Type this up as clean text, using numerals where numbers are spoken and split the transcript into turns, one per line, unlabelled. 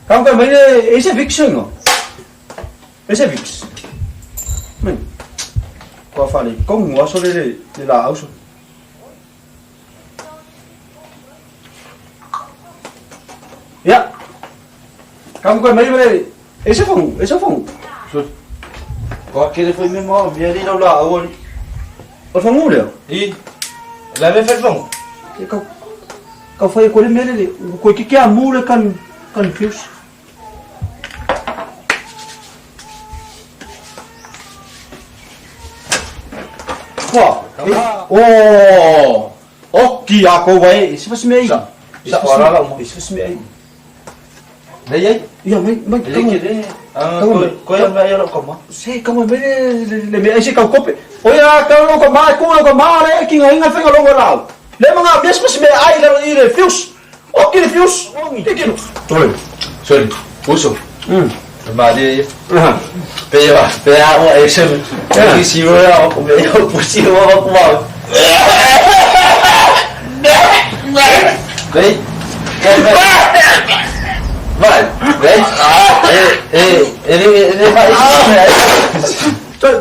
Kau mai le e se Vicks ngo. E se Vicks. Mai. Kua fale kongu aso le le la auso. Ya. Kau koe mai le e se fongu, e se fongu.
So. Kua kere foi me mo mea li lau la au ali.
O fongu lea.
I. La me fel fongu.
E kau kau fai ko le mea le ko ki kia mu le kan confuse. Kua. Oh. Oki a ko wai, se fasi mea i.
Sa ora la mo.
Se fasi mea i.
Nei ai.
Ia mai mai
Le ke le. Ah, ko ko mai ia ko ma.
Se ka mai le le mea se kau kope. O ia ka lo ko ma ko lo ko ma le ki ngai ngai whenga longo lau. Le manga mea se fasi mea ai le i le fuse. Oki le fuse. Ke kilo.
Sorry. Sorry. Uso. Ma le.
Aha.
Pe ia pe a o e se. Ki si o ia o me o pusi o o ko ma. Vei. Vai. Vei. E e e e e vai.
Sorry.